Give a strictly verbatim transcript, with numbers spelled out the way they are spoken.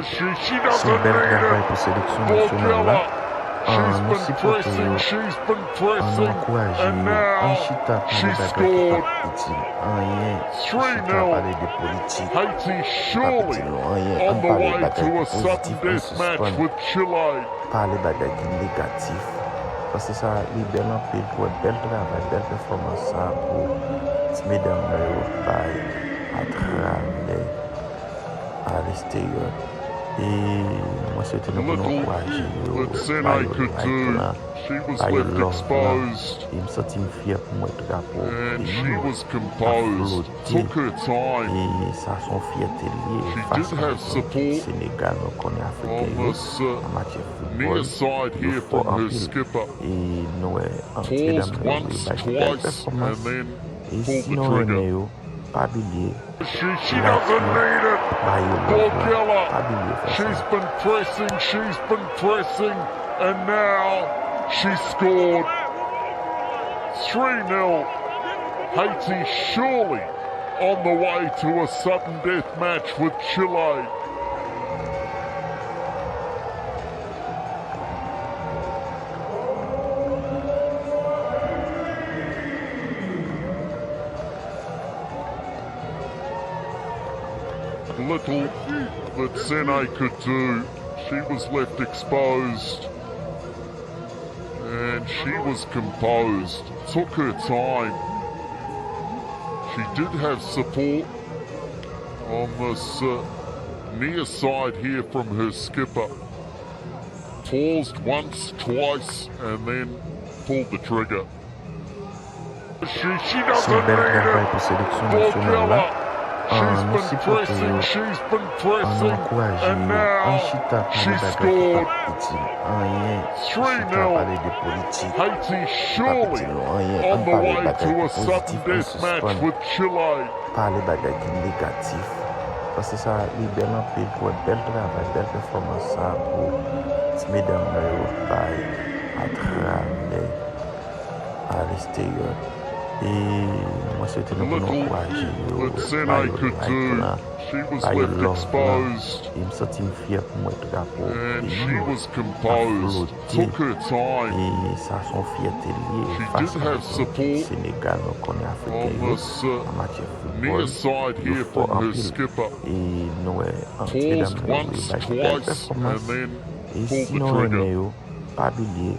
Se yon bèl travay pou seleksyon nasyonal la. An nou sipote yo, an nou ankouraje yo, an chita pale bagay ki p ap itil anyen, chita pale de politik ki p ap itil nou anyen, an pale bagay ki pozitif, an sispann pale bagay ki negatif. Paske sa li bèl anpil pou wè bèl travay, bèl pèfòmans sa pou ti medam nou yo bay atravè a leksteryè. E mwen swete nou pou nou ankouraje yo, ba yo like lan, ba yo love lan. E m santi m fyè pou m wè drapo peyi m ap flote. E sa se yon fyète l ye fas a Senegal. Nou konnen Afriken yo, an matyè foutbòl, yo fò anpil. E nou wè, an, ti medam nou yo bay bèl pèfòmans. E si nou renmen yo, pa bliye like yo, ba yo love lan, pa bliye fè sa. She's been pressing, she's been pressing, and now she scored. Three nil. Haiti surely on the way to a sudden death match with Chile. Little that Sene could do. She was left exposed. And she was composed, took her time. She did have support on this uh, near side here from her skipper. Paused once, twice, and then pulled the trigger. Se yon bèl travay pou seleksyon nasyonal la. An nou sipote yo, an nou ankouraje yo, an chita pale bagay ki p ap itil anyen, chita pale de politik ki p ap itil nou anyen, an pale bagay ki pozitif, an sispann pale bagay ki negatif. Paske sa li bèl anpil pou wè bèl travay, bèl pèfòmans sa pou ti medam nou yo bay atravè a leksteryè. E mwen swete nou pou nou ankouraje yo, ba yo like lan, ba yo love lan. E m santi m fyè pou m wè drapo peyi m ap flote. E sa se yon fyète l ye fas a Senegal. Nou konnen Afriken yo, an matyè foutbòl, yo fò anpil. E nou wè, an, ti medam nou yo bay bèl pèfòmans. E si nou renmen yo, pa bliye